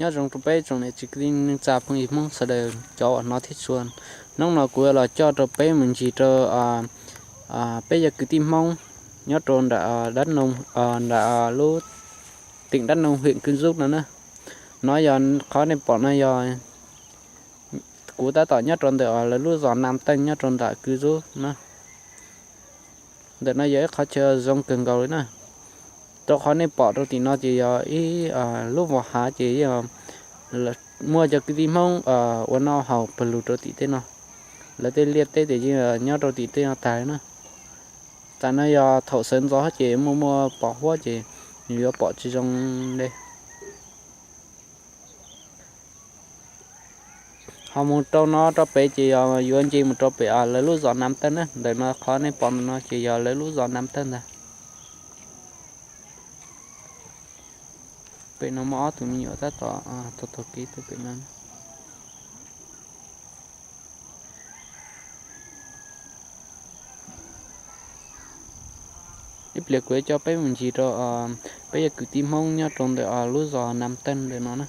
Nyob zoo rau peb tsoom niam txiv kwv tij neej tsa phooj ywg Hmoob sawv daws cov uas hnov thiab tshua. Hnub no kuv yuav los coj rau peb mus ncig rau peb cov kwv tij Hmoob nyob rau nram, nram lub teem Dab Noog, hwm Kwv Zuj no na. No yog qhov nej pom no yog kuv tab tom nyob rau ntawm lawv lub zos Nam Teej nyob rau nram Kwv Zuj na. Ntawm no yog ib qhov chaw zoo kawg nkaus li na. Rau qhov nej pom rau tim no ces yog ib lub vos hav ces yeej muaj cov kwv tij Hmoob ua noj haus pawg lug rau tim tej no. Lawv tej liaj teb ces yeej nyob rau tim tej no tag li na. Tam no yog thaum sawv ntxov ces muaj muaj pos huab ces nws yuav pom tsis zoo li. Ho mus rau no rau pem ces yog yuav nce mus rau pem lawv lub zos Nam Teej na. Ntawm no qhov nej pom ntawm no ces yog lawv lub zos Nam Teej ntag. Pem no muaj ob tug me nyuam tab tom taug taug kev tuaj pem no. Ib pliag kuv yuav coj peb mus ncig rau peb cov kwv tij Hmoob nyob rau ntawm lub zos Nam Teej ntawm no na.